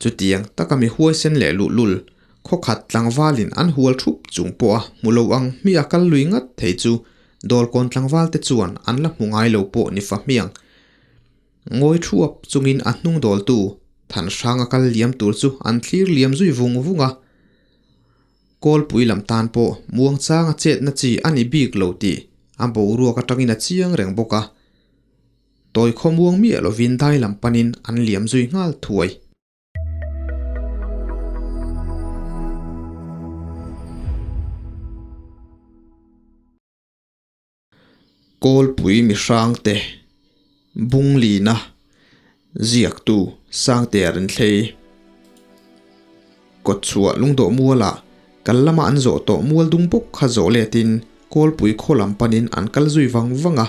Chutiang taka mi huaisen leh luhlul, khawkhat tlangvalin an hual thup chung pawha hmu lo ang hmi a kal lui ngat thei chu Dawlkawn tlangvalte chuan an la hmu ngai lo pawh ni fa hmiang. Ngawi thuap chungin a hnung dawltu Thanhranga kal liam tur chu an thlir liam zui vung vung a. Kawlpui lam tan pawh muangchanga chetna chi a ni bik lo tih a boruak atangin a chiang reng bawk a. Tawi khawmuang miah lovin dai lam panin an liam zui nghal thuai. Kawlpui mihrangte Bunglina ziaktu Sangtea Rinthlei Kawtchhuah lungdawh mualah kal lama an zawh tawh mual dung bawk kha zawh letin Kawlpui khaw lam panin an kal zui vang vang a.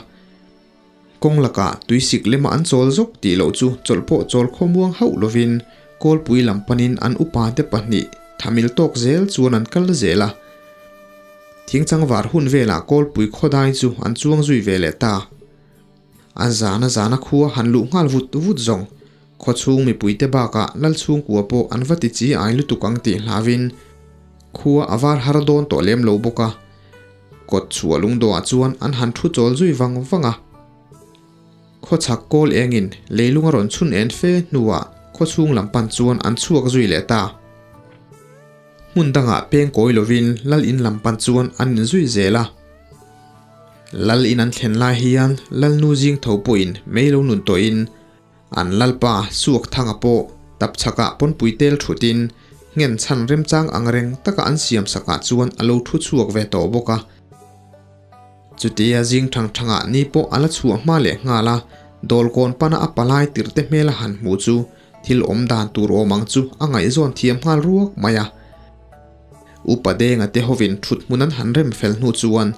Kawng lakah tuisik lema an chawl zawk tih loh chu chawlh pawh chawl khawmuang hauh lovin Kawlpui lam panin an upate pahnih thamil tawk zel chuan an kal zel a. Thingchangvar hun velah Kawlpui khawdai chu an chuang zui ve leh ta. A zana zana khua han luh nghal vut vut zawng. Khawchhung mipuite bakah Lalchhungkua pawh an va ti chi ai lutuk ang tih hlauhin khua a var har dawn tawh lem lo bawk a. Kawt chhuah lungdawhah chuan an han thu chawl zui vang vang a. Khawchhak kawl engin leilung a rawn chhun en fe hnuah khawchhung lam pan chuan an chhuak zui leh ta. Hmun dangah peng kawi lovin lal in lam pan chuan an inzui zel a. Lal in an thlen lai hian lal nu zing tho pawhin mei lo nun tawhin an lalpa Suak Thanga pawh tapchhakah pawnpui tel thutin nghen chhan remchang ang reng taka an siam sakah chuan a lo thu chhuak ve tawh bawk a. Chutia zing thang thangah ni pawh a la chhuah hma leh nghal a, dawlkawn pana a palai tirhte hmela han hmuh chu Thil awm dan tur awm ang chu a ngaihzawn thiam nghal ruak mai a. Upa Denga te hovin thut hmun an han rem fel hnu chuan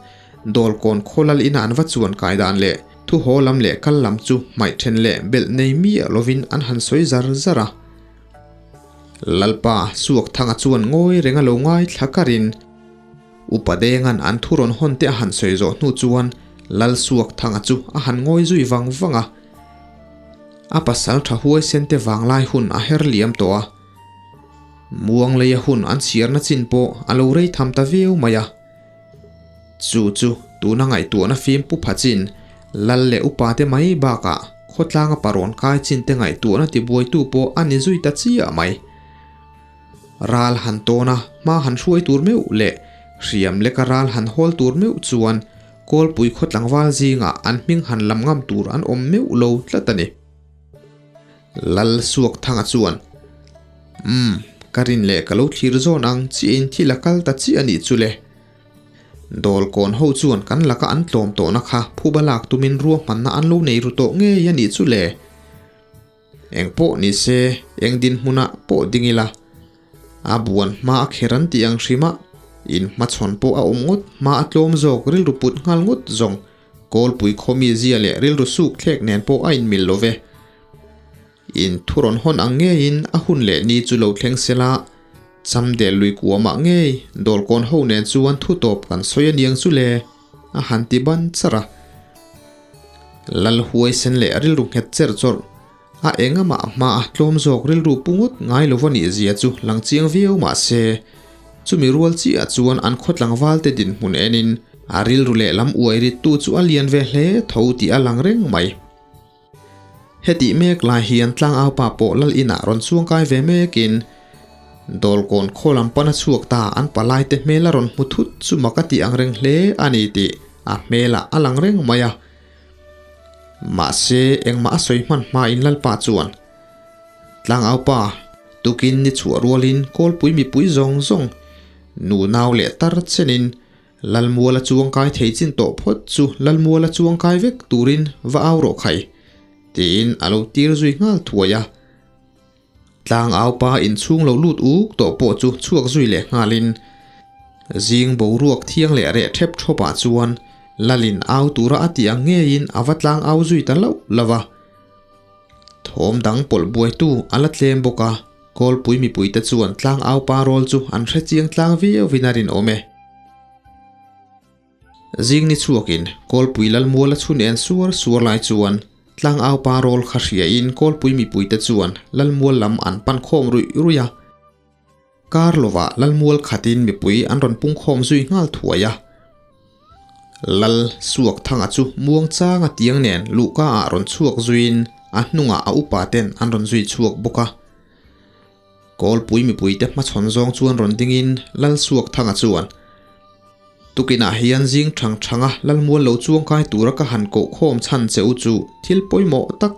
Dawlkawn khawlal ina an va chuan kai dan leh thu haw lam leh kal lam chu hmaih then leh belh nei miah lovin an han sawi zar zar a. Lalpa Suakthanga chuan ngawi reng a lo ngaithla karin Upa Denga'n an thu rawn hawn te a han sawi zawh hnu chuan Lal Suakthanga chu a han ngawi zui vang vang a. A pasal tha huaisen te vanglai hun a her liam tawh a, muang leia hun an chhiarna chin pawh a lo rei tham ta viau mai a. Chu chu tuna ngaihtuahna fim pu pha chin, lal leh upa te mai bakah khawtlanga parawn kai chin te ngaihtuahna tibuaitu pawh a ni zui ta chiah mai. Ral han tawn a, hma han hruai tur meuh leh hriam leka ral han hawl tur meuh chuan Kawlpui khaw tlangval zingah an hming han lam ngam tur an awm meuh lo tlat a ni. Lal Suakthanga chuan, Umm, ka rin leh ka lo thlir zawn ang chiahin thil a kal ta chiah a nih chu le. Dawlkawn ho chuan kan laka an tlawm tawhna kha phuba lak tumin ruahmanna an lo nei ru tawh ngei a nih chu le. Eng pawh ni se, eng dinhmunah pawh ding ila, a buan hma a kher an tih ang hrim a, in hmachhawn pawh a awm ngawt hma a tlawm zawk rilru put nghal ngawt zawng Kawlpui khawmi zia leh rilru suk thlek nen pawh a inmil lo ve. In thu rawn hawn ang ngeiin a hun leh ni chu lo thleng sela, Chamdel lui kuamah ngei Dawlkawn ho nen chuan thu tawp kan sawi aniang chu le, a han ti ban char a. Lal huaisen leh rilru nghet cher chawrh, a eng amah hma a tlawm zawk rilru pu ngawt ngai lo va nih zia chu lang chiang viau mah se, chumi rual chiah chuan an khaw tlangval te dinhmun enin a rilru leh lam uai rittu chu a lian ve hle tho tih a lang reng mai. Hetih mek lai hian tlangaupa pawh lal inah rawn chuangkai ve mekin Dawlkawn khaw lam pana chhuak ta an palaite hmel a rawn hmu thut chu mak a tih ang reng hle a ni tih a hmelah a lang reng mai a. Mahse engmah a sawi hman hmain Lalpa chuan, Tlangaupa, tukin ni chhuah rualin kawlpui mipui zawng zawng, nu nau leh tar chenin Lalmuala chuangkai thei chin tawh phawt chu Lalmuala chuangkai vek turin va au rawh khai, tiin a lo tir zui nghal thuai a. Tlangaupa inchhung lo lut uk tawh pawh chu chhuak zui leh nghalin zing boruak thiang leh reh thep thawpah chuan Lalin au tura a tih ang ngeiin a va tlangau zui ta loh lo va. Thawm dang pawlh buaitu a la tlem bawk a, Kawlpui mipuite chuan tlangaupa rawl chu an hre chiang tlang viauin a rinawm e. Zing ni chhuakin Kawlpui Lalmuala chhun en suar suar lai chuan. Tlangau pa rawl kha hriain Kawlpui mipuite chuan Lalmual lam an pan khawm ruih ruih a. Kar lovah Lalmual khatin mipui an rawn pung khawm zui nghal thuai a. Lal Suak Thanga chu muang changa tiang nen luhka ah rawn chhuak zuiin a hnungah a upa ten an rawn zui chhuak bawk a. Kawlpui mipuite hmachhawn zawng chuan rawn dingin Lal Suak Thanga chuan, Tukinah hian zing thang thanga Lalmual lo chuangkai tura ka han koh khawm chhan che u chu thil pawimawh tak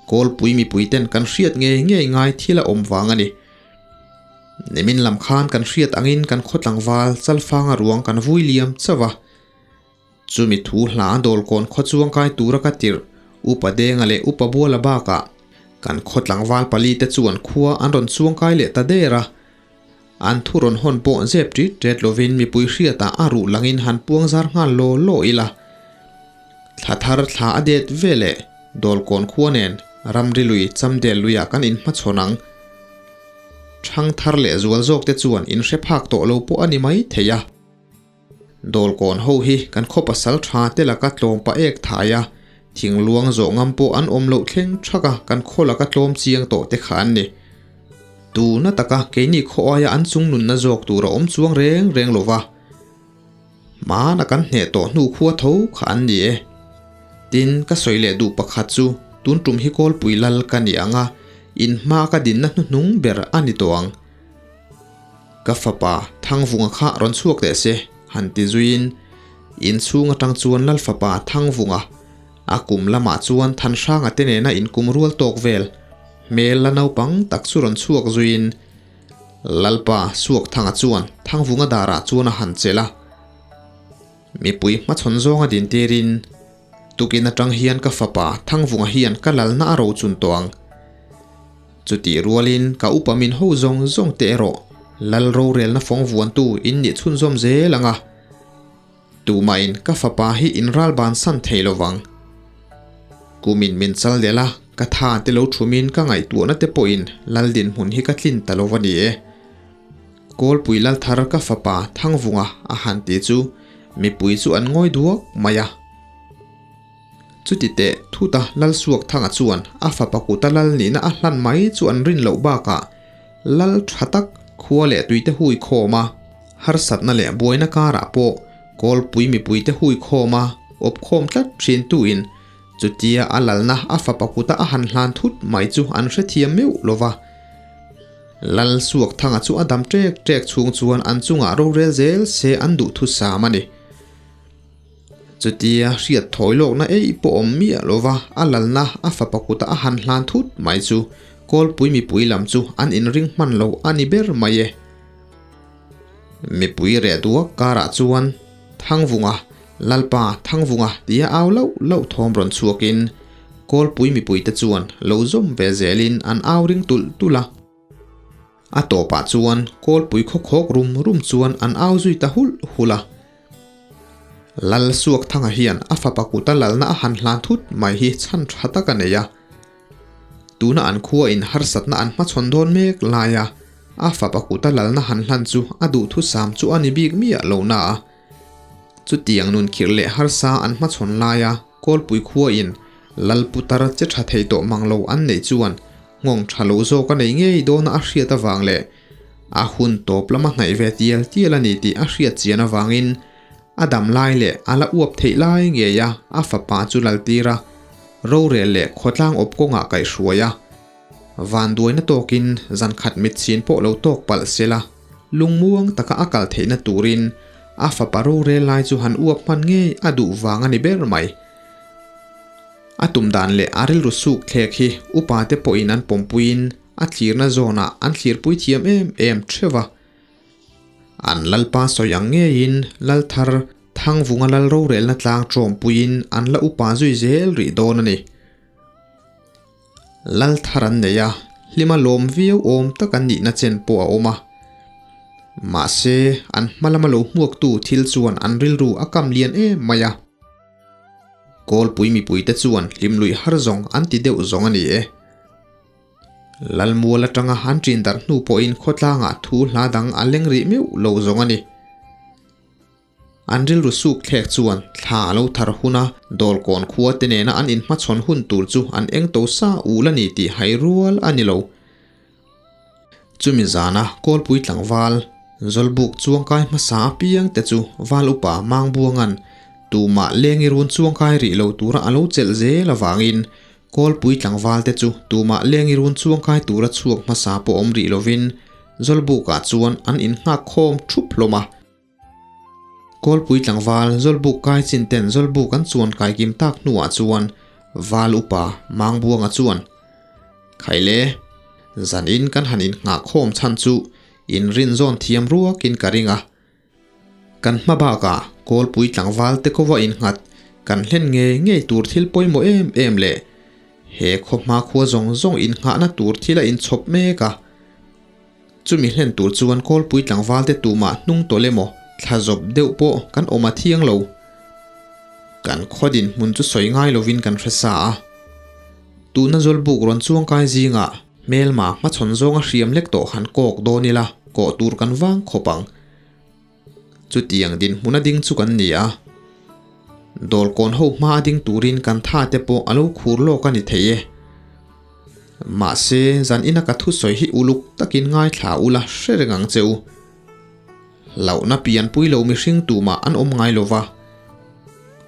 Kawlpui mipuiten kan hriat ngei ngei ngai thil a awm vang a ni. Nimin lam khan kan hriat angin kan khaw tlangval Chalfanga ruang kan vui liam chauh a. Chumi thu hla dawlkawn khaw chuangkai tura ka tirh Upa Denga leh Upa Buala bakah kan khaw tlangval pali te chuan khua an rawn chuangkai leh ta der a. An thu rawn hawn pawh zep ṭit ṭet lovin mipui hriatah a ruh langin han puang zar nghal law law ila. Thla thar thla a det ve leh Dawlkawn khua nen ramri lui Chamdel luiah kan inhmachhawn ang. Ṭhang thar leh zual zawk te chuan inhre phak tawh lo pawh a ni mai thei a. Dawlkawn ho hi kan khaw pasal tha te laka tlawm pa ek thai a, thingluang zawh ngam pawh an awm loh thleng thak a kan khaw laka tlawm chiang tawh te kha an ni. Tuna taka keini khaw aia an chung nunna zawk tur a awm chuang reng reng lo va, hmana kan hneh tawh hnu khua tho kha an ni e. Tin, ka sawi leh duh pakhat chu tun tum hi Kawlpui lal ka ni ang a, in hma ka dinna hnuhnung ber a ni tawh ang. Ka fapa Thangvunga kha rawn chhuak teh se, han ti zuiin inchhung atang chuan Lal fapa Thangvunga a kum lamah chuan Thanhranga te nena inkum rual tawk vel hmel la naupang tak chu rawn chhuak zuiin Lalpa Suakthanga chuan Thangvunga darah chuan a han chelh a. Mipui hmachhawn zawnga dintirin Tukin atang hian ka fapa Thangvunga hian ka lalna a rochun tawh ang. Chutih rualin ka upa min ho zawng zawng te erawh Lal rorelna fawng vuantu in nih chhunzawm zel ang a. Tumahin ka fapa hi in ral bansan thei lo vang. Kumin min chal del a, ka tha te lo thumin ka ngaihtuahna te pawhin Lal dinhmun hi ka tlin ta lo va ni e. Kawlpui Lal thar ka fapa Thangvunga a han ti chu mipui chu an ngawi duak mai a. Chuti teh thuta Lal Suakthanga chuan a fapa kuta Lal nihna a hlan mai chu an rin loh bakah Lal tha tak khua leh tuite hui khawm a, harsatna leh buaina karah pawh Kawlpui mipuite hui khawm a, awp khawm tlat thin tuin chutia a lalna a fapa kuta a han hlan thut mai chu an hrethiam meuh lo va. Lal Suakthanga chu a dam ṭek ṭek chhung chuan an chungah rorel zel se an duh thusam a ni. Chutia hriat thawi lawkna ei pawh awm miah lova a lalna a fapa kuta a han hlan thut mai chu Kawlpui mipui lam chu an inring hman lo a ni ber mai e. Mipui reh duak karah chuan Thangvunga, Lalpa Thangvunga tia au lauh lauh thawm rawn chhuakin Kawlpui mipuite chuan lo zawm ve zelin an au ring tulh tulh a. A tawpah chuan kawlpui khawkhawk rum rum chuan an au zui ta hulh hulh a. Lal Suakthanga hian a fapa kuta lalna a han hlan thut mai hi chhan tha tak a nei a. Tuna an khua in harsatna an hmachhawn dawn mek laia a fapa kuta lalna han hlan chu a duhthusam chu a ni bik miah lo na a. Chutiang nun khirh leh harsa an hmachhawn laia kawlpui khua in Lal putar che tha thei tawh mang lo an neih chuan Nghawng tha lo zawk a nei ngei dawna a hriat avang leh a hun tawp lama hnaih ve tial tial a ni tih a hriat chian avangin a dam lai leh a la uap theih lai ngei a a fapa chu laltir a, rorel leh khawtlang awp kawngah kaihhruai a. Vanduaina tawkin zan khat mitchhin pawh lo tawk palh sela lungmuang taka a kal theihna turin a fapa rorel lai chu han uap hman ngei a duh vang a ni ber mai. A tum dan leh a rilru suk thlek hi upa te pawhin an pawmpuiin a thlirna zawnah an thlirpui thiam em em theuh va. An lalpa sawi ang ngeiin lal thar Thangvunga lal rorelna tlang tawmpuiin an la upa zui zel rih dawn a ni. Lal thar an nei a, hlima lawm viau awm tak an nihna chen pawh a awm a. Mahse, an hma lama lo hmuaktu thil chuan an rilru a kam lian em mai a. Kawlpui mipuite chuan hlimluih har zawng an ti deuh zawng a ni e. Lalmual atanga an ṭin darh hnu pawhin khawtlangah thu hla dang a leng rih meuh lo zawng a ni. An rilru suk thlek chuan thla a lo thar hun a, Dawlkawn khua te nena an inhmachhawn hun tur chu an eng to sa ul a ni tih hai rual a ni lo. Chumi zana Kawlpui tlangval Zawlbuk chuangkai hmasa apiang te chu Val upa Mangbuanga'n tumah lengi run chuangkai rih lo tura a lo chelh zel avangin Kawlpui tlangval te chu tumah lengi run chuangkai tura chhuak hmasa pawh awm rih lovin Zawlbukah chuan an innghak khawm thup hlawm a. Kawlpui tlangval Zawlbuk kai chin ten Zawlbuk an chuan kai kim tak hnuah chuan Val upa Mangbuanga chuan, Khaile, zanin kan han innghah khawm chhan chu in rinzawn thiam ruakin ka ring a. Kan hma bakah Kawlpui tlangval te kova innghat kan hlen ngei ngei tur thil pawimawh em em leh he khaw hma khua zawng zawng innghahna tur thil a inchhawp mek a. Chumi hlen tur chuan Kawlpui tlangvalte tumah hnung tawlh emaw thla zawp deuh pawh kan awm a thiang lo. Kan khaw dinhmun chu sawi ngai lovin kan hre sa a. Tuna Zawlbuk rawn chuangkai zingah hmelma hmachhawn zawnga hriam lek tawh han kawk dawn ila kawh tur kan vang khawp ang. Chutiang dinhmun a ding chu kan ni a. Dawlkawn ho hma a ding turin kan tha te pawh a lo khur lawk a ni thei e. Mahse, zan ina ka thusawi hi uluk takin ngaithla ula hre reng ang che u. Hlauhna pianpui lo mihring tumah an awm ngai lova.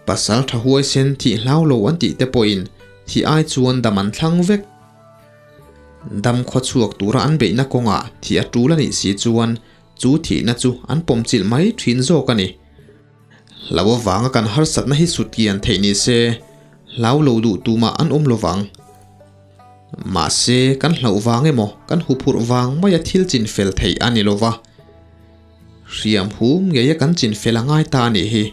Pasal tha huaisen thih hlau lo an tih te pawhin thih ai chuan dam an thlang vek. Dam khawchhuak tura an beihna kawngah thih a tul a nih si chuan Chu thihna chu an pawmchilh mai thin zawk a ni. Hlau avanga kan harsatna hi sutkian theih ni se, hlau lo duh tumah an awm lovang. Mahse, kan hlauh vang emaw, kan huphurh vang maia thil chinfel theih a ni lova. Hriam hum ngeia kan chinfel a ngai ta a nih hi.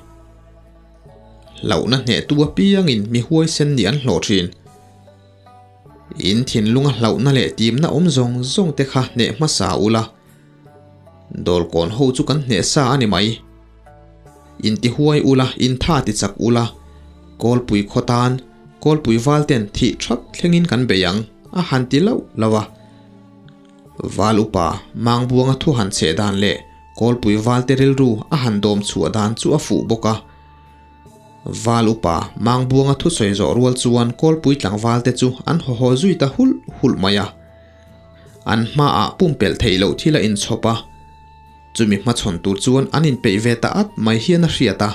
Hlauhna hnehtu apiangin mi huaisen nih an hlawh thin. In thinlunga hlauhna leh timna awm zawng zawng te kha hneh hmasa ula. Dawlkawn ho chu kan hneh sa a ni mai. Intihuai ula, intha ti chak ula, Kawlpui khaw tan, Kawlpui val ten thih thap thlengin kan bei ang, a han ti lauh lauh a. Val upa Mangbuanga thu han cheh dan leh Kawlpui valte rilru a han dawm chhuah dan chu a fuh bawk a. Val upa Mangbuanga thusawi zawh rual chuan Kawlpui tlangvalte chu an haw haw zui ta hulh hulh mai a. An hmaah pumpelh theih loh thil a inchhawp a, chumi hmachhawn tur chuan an inpeih ve ta at mai hian a hriat a.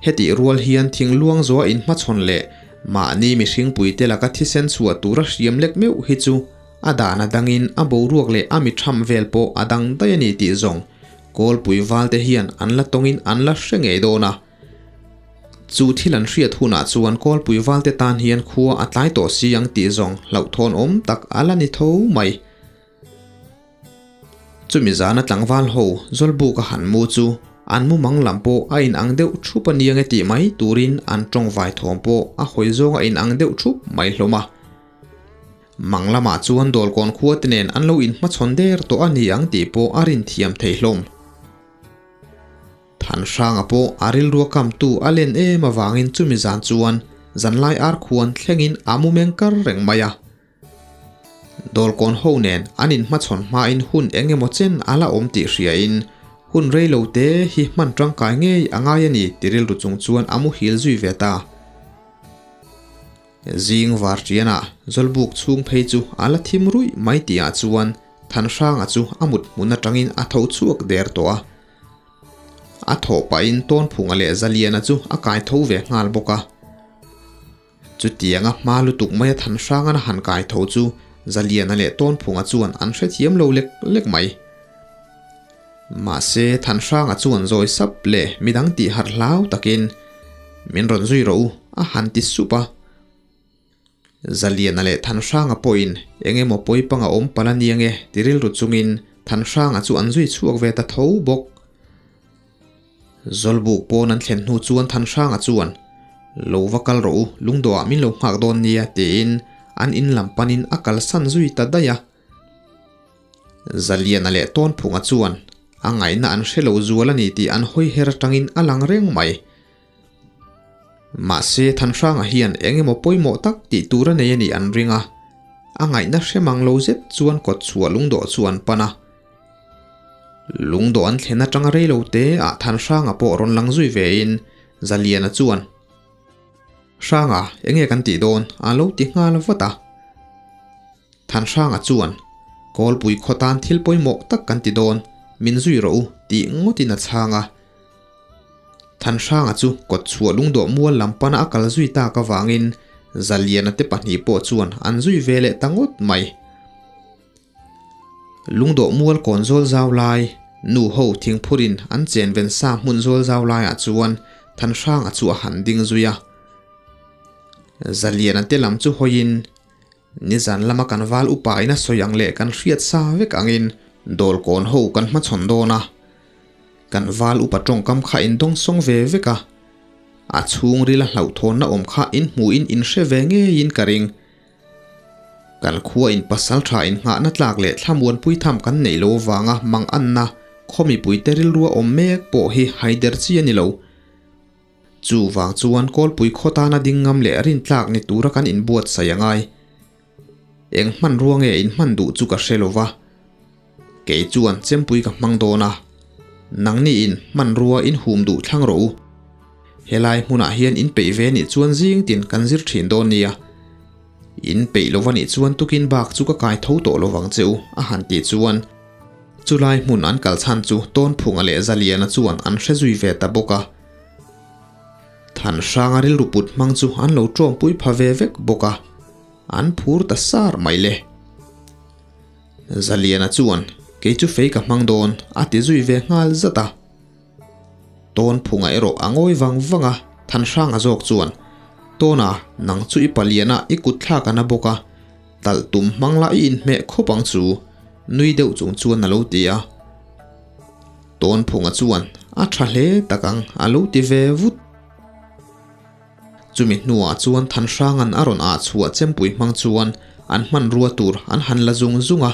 Hetih rual hian thingluang zawha inhmachhawn leh mahni mihringpuite laka thisen chhuah tura hriam lek meuh hi chu a dan a dangin a boruak leh a mithram vel pawh a dang daih a ni tih zawng Kawlpui valte hian an la tawngin an la hre ngei dawn a. Chu thil an hriat hunah chuan Kawlpui valte tan hian khua a tlai tawh si ang tih zawng hlauhthawn awm tak a la ni tho mai. Chumi zana tlangval ho Zawlbuk a han mu chu an mu mang lam pawh a inang deuh thup a niang e tih mai turin an tawngvai thawm pawh a hawi zawng a inang deuh thup mai hlawm a. Mang lamah chuan Dawlkawn khua te nen an lo inhmachhawn der tawh a ni ang tih pawh a rinthiam thei hlawm. Thanhranga pawh a rilrua kamtu a len em avangin chumi zan chuan zanlai ar khuan thlengin a mu meng kar reng mai a. Dawlkawn ho nen an inhmachhawn hmain hun eng emaw chen a la awm tih hriain hun rei lo te hi hman tangkai ngei a ngai a ni ti rilru chung chuan a muhil zui ve ta. Zing var tianah Zawlbuk chhung phei chu a la thim ruih mai tihah chuan Thanhranga chu a mut hmun atangin a tho chhuak der tawh a. A thawh pahin Tawnphunga leh Zaliana chu a kai tho ve nghal bawk a. Chutianga hma lutuk maia Thanhrangana han kai tho chu Zaliana leh Tawnphunga chuan an hrethiam lo lek lek mai. Mahse, Thanhranga chuan zawi sap leh midang tih harh hlau takin, Min rawn zui rawh u, a han ti sup a. Zaliana leh Thanhranga pawhin eng emaw pawi panga awm palh a ni ange ti rilru chungin Thanhranga chu an zui chhuak ve ta tho bawk. Zawlbuk pawn an thlen hnu chuan Thanhranga chuan, Lo va kal rawh u, lungdawhah min lo nghak dawn nia tiin an in lam panin a kalsan zui ta daih a. Zaliana leh Tawnphunga chuan a ngaihna an hre lo zual a ni tih an hawi her atangin a lang reng mai. Mahse, Thanhranga hian eng emaw pawimawh tak tih tur a nei a nih an ring a, a ngaihna hre mang lo zet chuan kawt chhuah lungdawh chu an pan a. Lungdawh an thlen atanga rei lo te ah Thanhranga pawh rawn lang zui ve in Zaliana chuan, Hranga, enge kan tih dawn? a lo ti nghal vat a. Thanhranga chuan, Kawlpui khaw tan thil pawimawh tak kan ti dawn, min zui rawh u, tih ngawtin a chhang a. Thanhranga chu kawtchhuah lungdawh mual lam pana a kal zui tak avangin Zaliana te pahnih pawh chuan an zui ve leh ta ngawt mai. Lungdawh mual kawn zawl zau lai, nu ho thingphurin an chen ven sa hmun zawl zau laiah chuan Thanhranga chu a han ding zui a. Zaliana te lam chu hawiin Nizan lama kan val upa in a sawi ang leh kan hriat sa vek angin dawlkawn ho kan hmachhawn dawn a. Kan val upa tawngkam kha in dawngsawng ve vek a. A chhungril a hlauhthawnna awm kha in hmuhin in hre ve ngeiin ka ring. Kan khua in pasal tha in nghahna tlak leh thlamuanpui tham kan neih lo vanga mang anna khaw mipuite rilrua awm mek pawh hi haider chi a ni lo. Chuvang chuan Kawlpui khaw tana ding ngam leh rintlak ni tura kan inbuatsaih a ngai. Eng hmanrua nge in hman duh chu ka hre lo va. Kei chuan chempui ka hmang dawn a. Nangni in hmanrua in hum duh thlang rawh u. Helai hmunah hian in peih ve nih chuan zing tin kan zir thin dawn nia. In peih lo va nih chuan tukin bak chu ka kai tho tawh lo vang che u, a han tih chuan chulai hmun an kal chhan chu Tawnphunga leh Zaliana chuan an hre zui ve ta bawk a. Thanhranga rilru put hmang chu an lo tawmpui pha ve vek bawk a, an phur ta sar mai le. Zaliana chuan, Kei chu fei ka hmang dawn, a ti zui ve nghal zat a. Tawnphunga erawh a ngawi vang vang a, Thanhranga zawk chuan, Tawna, nang chu i paliana i kut thlak a na bawk a, talh tum hmang la i inhmeh khawp ang chu, nui deuh chung chuan a lo ti a. Tawnphunga chuan a tha hle tak ang a lo ti ve vut. Chumi hnuah chuan Thanhranga'n a rawn ah chhuah chempui hmang chuan an hmanrua tur an han la zung zung a.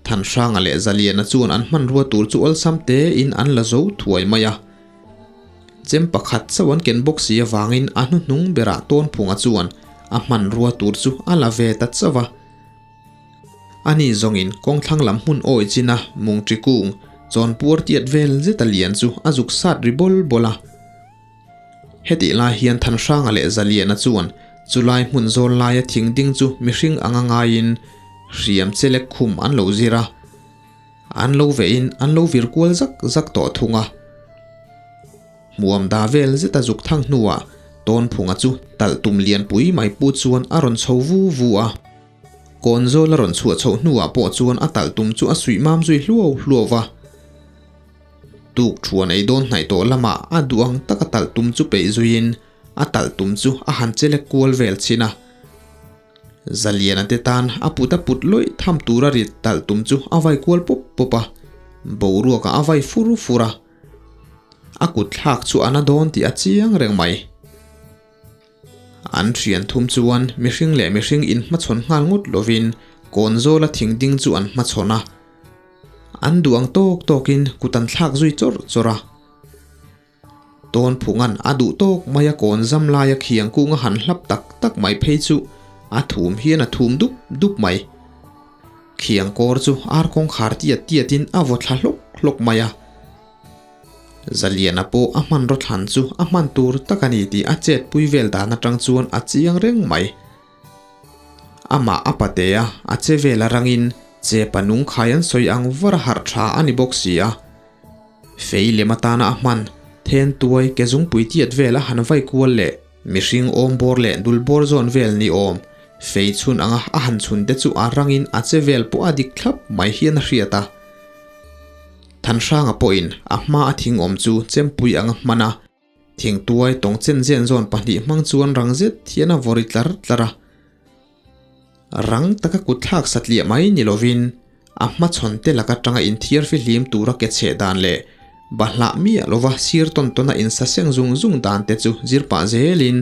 Thanhranga leh Zaliana chuan an hmanrua tur chu awlsam tein an la zo thuai mai a. Chem pakhat chauh an ken bawk si avangin a hnuhnung berah Tawnphunga chuan a hmanrua tur chu a la ve ta chauh a. Ani zawngin kawngthlang lam hmun awi china mungṭi kung chawnpuar tiat vel zeta lian chu a zuk sat ri bawl bawl a. Hetih lai hian Thanhranga leh Zaliana chuan chulai hmun zawl laia thing ding chu mihring anga ngaiin hriam chelek khum an lo zir a. An lo vehin an lo vir kual zak zak tawh thung a. Hmuam da vel zeta zuk thang hnuah Tawnphunga chu talh tum lianpui mai pu chuan a rawn chho vu vu a. Kawnzawl a rawn chhuah chhoh hnuah pawh chuan a talh tum chu a suih mam zui hluau hluau va. Tuk thuan ei dawn hnaih tawh lamah a duh ang taka talh tum chu peih zuiin a talh tum chu a han chelek kual vel chhin a. Zaliana te tan a put a put lawih tham tura rit talh tum chu a vai kual pawp pawp a, boruakah a vai fur fur a. A kut thlak chu a na dawn tih a chiang reng mai. An thian thum chuan mihring leh mihring inhmachhawn nghal ngawt lovin kawnzawla thing ding chu an hmachhawn a. An duh ang tawk tawkin kut an thlak zui chawrh chawrh a. Tawnphunga'n a duh tawk mai a kawn zam laia khiang kung a han hlap tak tak mai phei chu a thum hian a thum dup dup mai. Khiang kawr chu ar kawngkhar tiat tiatin a vaw thla hlawk hlawk mai a. Zaliana pawh a hmanraw thlan chu a hman tur tak a ni tih a chetpui vel dan atang chuan a chiang reng mai. Amah a pate a, a che vel a rangin chepa nung khai an sawi ang var a harh tha a ni bawk si a. Fei lem atana a hman then tuai ke zungpui tiat vel a han vai kual leh mihring awm bawr leh dul bawr zawn vel ni awm fei chhun anga a han chhun te chu a rangin a che vel pawh a dik thlap mai hian a hriat a. Thanhranga pawhin a hma a thing awm chu chempui anga hman a, thingtuai tawng chen zen zawn pahnih hmang chuan rang zet hian a vawri tlar tlar a. Rang taka kut thlak satliah mai ni lovin a hmachhawn te laka tanga inthiar fihlim tura ke chheh dan leh bahlah miah lova sir tawn tawna insaseng zung zung dan te chu zir pah zelin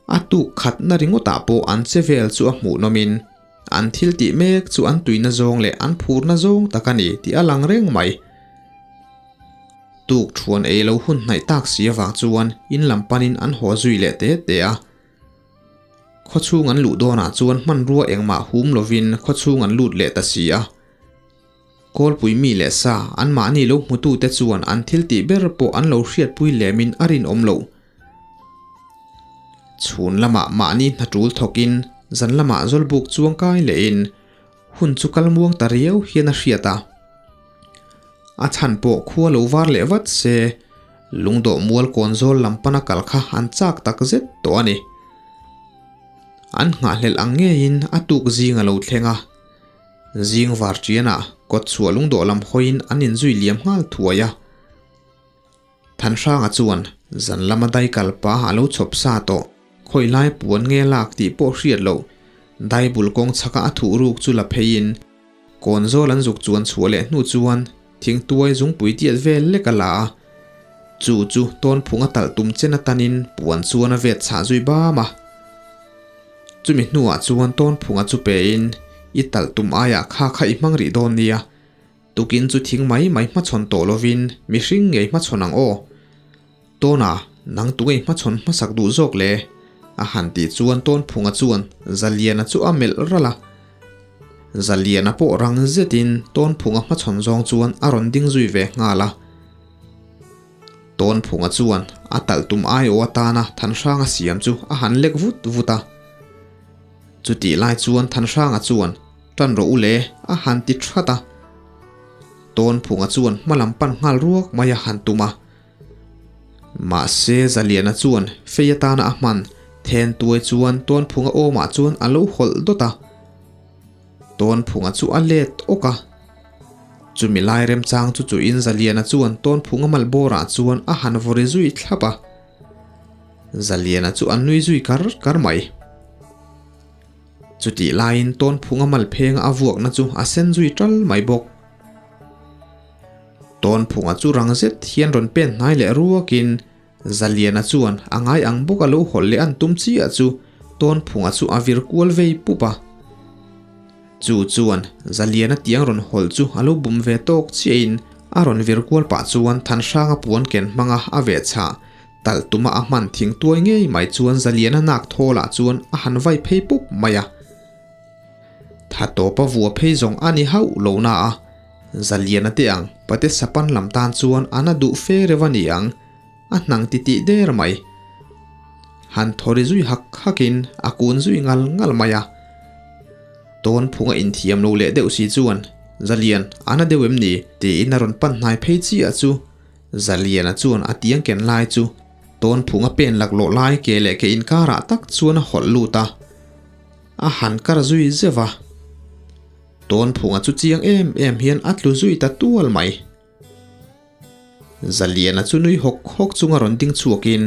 A tuk khatna ringawtah pawh an che vel chu a hmuhnawmin an thil tih mek chu an tuina zawng leh an phurna zawng tak a ni tih a lang reng mai. Tuk thuan ei lo hun hnaih tak si avang chuan in lam panin an haw zui leh te te a. Khawchhung an luh dawnah chuan hmanrua engmah hum lovin khawchhung an lut leh ta si a. Kawlpui mi leh sa anmahni lo hmutute chuan an thil tih ber pawh an lo hriatpui lemin a rinawm loh. Chhun lamah mahni hna tul thawkin zan lamah zawlbuk chuang kai lehin hun chu kal muang ta riau hian a hriat a. A chhan pawh khua lo var leh vat se, lungdawh mual kawn zawl lam pana kal kha an chak tak zet tawh a ni. An nghahhlelh ang ngeiin a tuk zing a lo thleng a. Zing var ṭianah kawt chhuah lungdawh lam hawiin an inzui liam nghal thuai a. Thanhranga chuan zan lama dai kal pa a lo chhawp sa tawh. Khawi lai puan nge lak tih pawh hriat loh. Dai bul kawng chhaka a thuh ruk chu la pheiin kawn zawl an zuk chuan chhuah leh hnu chuan thingtuai zungpui tiat vel lek a la a. Chu chu tawnphung a talh tum chen atanin puan chuan a vet chhah zui bam a. Chumi hnuah chuan tawnphunga chu pein i talh tum aiah kha kha i hmang rih dawn nia. Tukin chu thing mai mai hmachhawn tawh lovin mihring ngei hmachhawn ang aw. Tawna, nang tu ngei hmachhawn hmasak duh zawk le? A han tih chuan Tawnphunga chuan Zaliana chu a melh ralh a. Zaliana pawh rang zetin Tawnphunga hmachhawn zawng chuan a rawn ding zui ve nghal a. Tawnphunga chuan a talh tum aiawh atana Thanhranga siam chu a han lek vut vut a. Chutih lai chuan Thanhranga chuan Tan rawh u le, a han ti that a. Tawnphunga chuan hma lam pan nghal ruak mai a han tum a. Mahse Zaliana chuan fei atana a hman then tuai chuan Tawnphunga awmah chuan a lo hawlh dawt a. Tawnphunga chu a let awk a. Chumi lai remchang chu chuin Zaliana chuan Tawnphunga malbawrah chuan a han vawri zui thlap a. Zaliana chu a nui zui kar kar mai. Chutih laiin Tawnphunga malphenga a vuakna chu a sen zui tal mai bawk. Tawnphunga chu rang zet hian rawn pen hnai leh ruakin Zaliana chuan a ngai ang bawk a lo hawlh leh an tum chiah chu Tawnphunga chu a vir kual vei pup a. Chu chuan Zaliana tiang rawn hawlh chu a lo bum ve tawk chiahin a rawn vir kual pah chuan Thanhranga puan ken hmanga a veh chhah Talh tuma a hman thing tuai ngei mai chuan Zaliana nak thawlah chuan a han vai phei pup mai a. Tha tawpa vua phei zawng a ni hauh lo na a, Zaliana te ang pate sapan lam tan chuan a na duh fe reuh a ni ang, a hnang titih der mai. Han thawri zui hak hakin a kun zui ngal ngal mai a. Tawn phunga inthiam lo leh deuh si chuan, Zalian, a na deuh em ni? tiin a rawn pan hnai phei chiah chu Zaliana chuan a tiang ken lai chu tawnphung a pen laklawh lai ke leh ke inkarah tak chuan a hawlh lut a, a han kar zui zeuh a. Tawnphunga chu chiang em em hian a tlu zui ta tual mai. Zaliana chu nui hawk hawk chunga rawn ding chhuakin,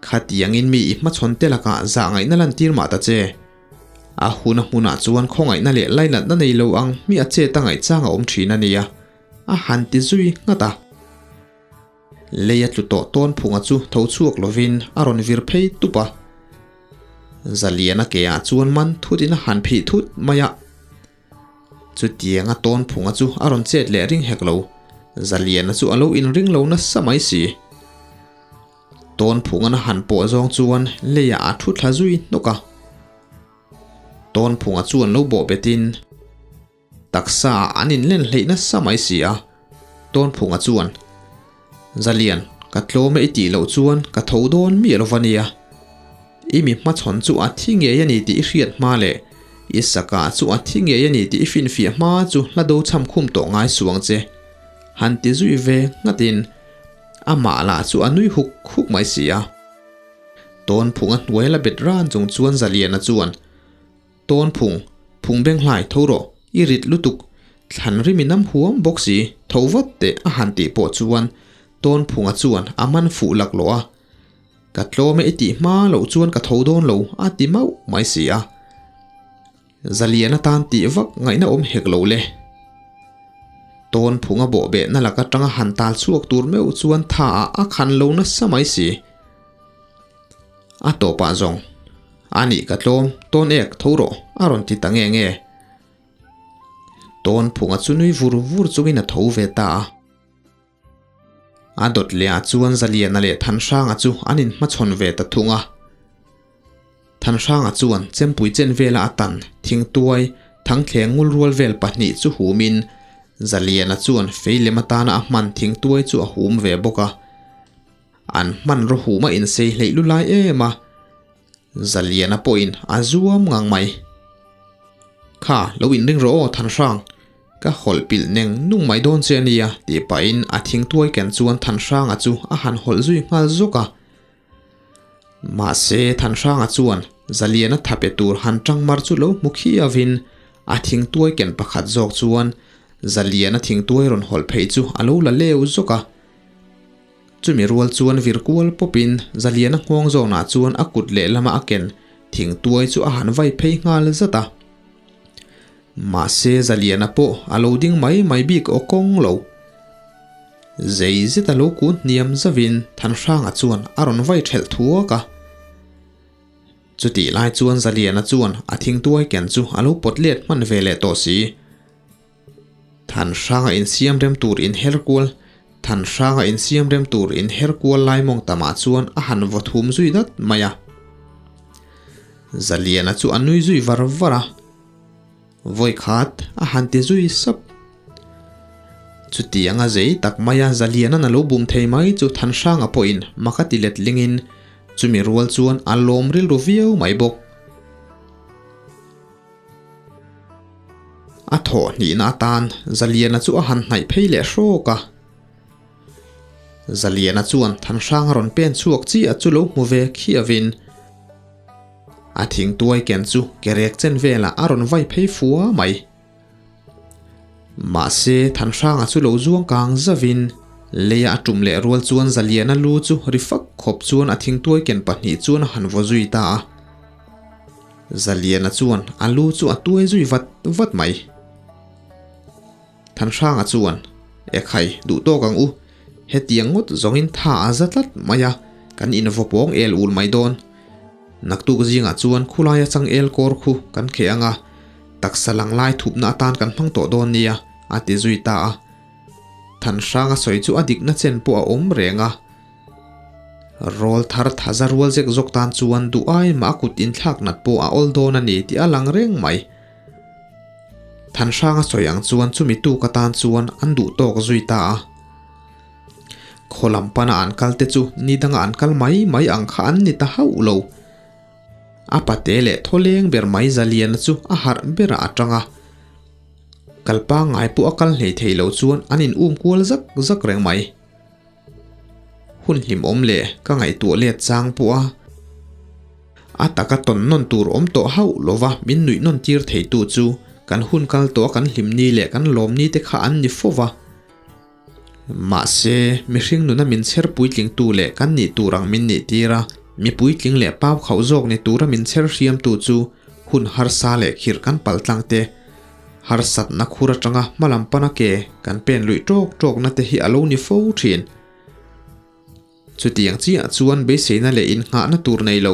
Khatiangin mi i hmachhawn te lakah zah ngaihna lantir mah ta che. A hun a hmunah chuan khawngaihna leh lainatna nei lo ang mi a chet a ngaihchang a awm thin a nia. A han ti zui nghat a. Lei a tlu tawh tawn phunga chu tho chhuak lovin a rawn vir phei tup a. Zaliana ke ah chuan man thut in a han phih thut mai a. Chutianga tawn phunga chu a rawn chet leh ring hek lo. Zaliana chu a lo inring lo nasa mai si. Tawn phungan a han pawh zawng chuan leiah a thu thla zui hnawk a. Tawn phunga chuan lo bawh betin. Taksa ah an inlen hleih nasa mai si a, Tawnphunga chuan, Zalian, ka tlawm e i tih loh chuan ka tho dawn miah lo va nia. I mi hmachhawn chu a thi ngei a ni tih i hriat hma leh i saka chu a thi ngei a ni tih i finfiah hma chu hla do chham khum tawh ngai suang che. Han ti zui ve nghatin amah lah chu a nui huk huk mai si a. Tawnphunga hnuai la bet ran chung chuan Zaliana chuan, Tawn phung, phung beng hlai tho rawh, i rit lutuk, thlan rim in am huam bawk si, tho vat teh a han tih pawh chuan Tawn phunga chuan a man fuh laklawh a, Ka tlawm e i tih hma loh chuan ka tho dawn lo a ti mauh mai si a. Zalian atan tih vak ngaihna awm hek lo le. Tawn phunga bawhbehna lak atanga han tal chhuak tur meuh chuan tha ah a khan lo nasa mai si. A tawpah zawng, A nih ka tlawm, tawn ek tho rawh, a rawn ti ta nge nge. Tawn phunga chu nui vur vur chungin a tho ve ta a. A dawt lehah chuan Zaliana leh Thanhranga chu an inhmachhawn ve ta thung a. Thanhranga chuan chempui chen vela a tan thingtuai thangthleng ngul rual vel pahnih chu humin. Zaliana chuan fei lem atana a hman thing tuai chu a hum ve bawk a. An hmanraw hum a insei hleih lu lai em a, Zaliana pawhin a zuam ngang mai. Kha, lo inring rawh aw Thanhrang, ka hawlh pilh neng nung mai dawn che a nia tih pahin a thing tuai ken chuan Thanhranga chu a han hawlh zui nghal zawk a. Mahse, Thanhranga chuan Zaliana tha pe tur han tang mar chu lo hmu khiavin a thingtuai ken pakhat zawk chuan Zaliana thingtuai rawn hawlh phei chu a lo la leu zawk a. Chumi rual chuan vir kual pawpin Zaliana nghawng zawnah chuan a kut lehlama a ken thingtuai chu a han vai phei nghal zat a. Mahse, Zaliana pawh a lo ding mai mai bik aw kawng lo. Zei zet a lo kun hniam zauhin Thanhranga chuan a rawn vai ṭhelh thuak a. Chutih lai chuan Zaliana chuan a thingtuai ken chu a lo pawt let hman ve leh tawh si. Thanhranga insiam rem tur inher kual Thanhranga insiam rem tur inher kual lai mawng tamah chuan a han vaw thum zui dat mai a. Zaliana chu a nui zui var var a. Vawikhat a han ti zui sap. Chutianga zei tak maia Zaliana'n a lo bum thei mai chu Thanhranga pawhin mak a ti let lingin chumi rual chuan a lawm rilru viau mai bawk. A thawh hnihna atan Zaliana chu a han hnaih phei leh hrawk a. Zaliana chuan Thanhranga rawn pen chhuak chiah chu lo hmu ve khiavin a thingtuai ken chu kerek chen velah a rawn vai phei fua mai. Mahse, Thanhranga chu lo zuang kang zavin leia a tum leh rual chuan Zaliana lu chu ri fak khawp chuan a thingtuai ken pahnih chuan a han vaw zui ta a. Zaliana chuan a lu chu a tuai zui vat vat mai. Thanhranga chuan, Ekhai, duh tawk ang u. Hetiang ngawt zawngin tha a za tlat mai a, kan invawpawng el ul mai dawn. Naktuk zingah chuan khulaia changel kawr khu kan kheh ang a, taksa lang lai thupna atan kan hmang tawh dawn nia, a ti zui ta a. Thanhranga sawi chu a dikna chen pawh a awm reng a. Rawl thar thaza rual zek zawk tan chuan duh ai mah a kut inthlak nat pawh a awl dawn a ni tih a lang reng mai. Thanhranga sawi ang chuan chumi tuk atan chuan an duh tawk zui ta a. Khaw lam pana an kal te chu ni danga an kal mai mai ang kha an ni ta hauh lo. A pate leh thawleng ber mai Zaliana chu a harh berah a tang a. Kal pangngai pawh a kal hlei thei lo chuan an in um kual zak zak reng mai. Hun hlimawm leh ka ngaihtuah let chang pawh a a taka tawn nawn tur awm tawh hauh lova min nuih nawn tir theitu chu kan hun kal tawh a kan hlimni leh kan lawmni te kha an ni fo va. Mahse, mihring nuna min chher puitlingtu leh kan nih tur ang min nih tir a, mi puitling leh pau khauh zawk ni tura min chher hriamtu chu hun harsa leh khirh kan pal tlang te, harsatna khur atanga hmalam pana ke kan pen luih tawk tawkna te hi a lo ni fo thin. Chutiang chiah chuan beiseina leh innghahna tur nei lo,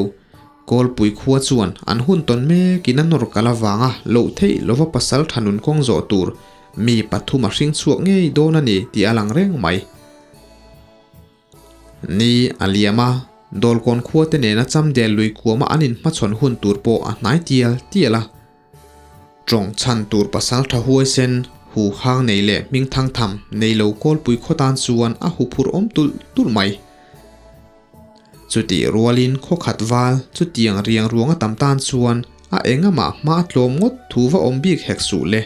Kawlpui khua chuan an hun tawn mekin a nawr kal avanga loh theih lova pasal tha nun kawng zawh tur mi pathum a hring chhuak ngei dawn a ni tih a lang reng mai. Ni a liam a, Dawlkawn khua te nena Chamdel lui kuama an inhmachhawn hun tur pawh a hnai tial tial a. Tawng chhan tur pasal tha huaisen, hu hang nei leh hming thang tham nei lo Kawlpui khaw tan chuan a hu phur awm tulh tulh mai. Chutih rualin khaw khat val chutiang riang ruang a tam tan chuan a eng amah hma a tlawm ngawt thu va awm bik hek suh le.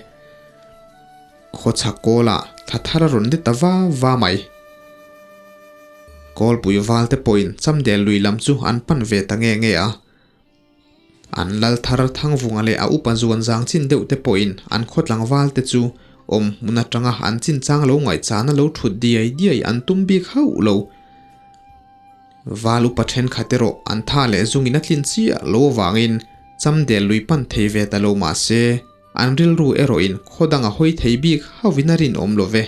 Khaw chhak kawlah thla thar a rawn let ta va va mai. Kawlpui val te pawhin Chamdel lui lam chu an pan ve ta nge nge a. An lal thar Thangvunga leh a upa zuan zang chin deuh te pawhin an khaw tlangval te chu awm hmun atanga an chinchang lo ngaihchana lo thut diai diai an tum bik hauh lo. Val upa thenkhat erawh an tha leh zungin a tlin chiah lo avangin Chamdel lui pan thei ve ta lo mahse an rilru erawhin khaw danga hawi thei bik hauhin a rinawm lo ve.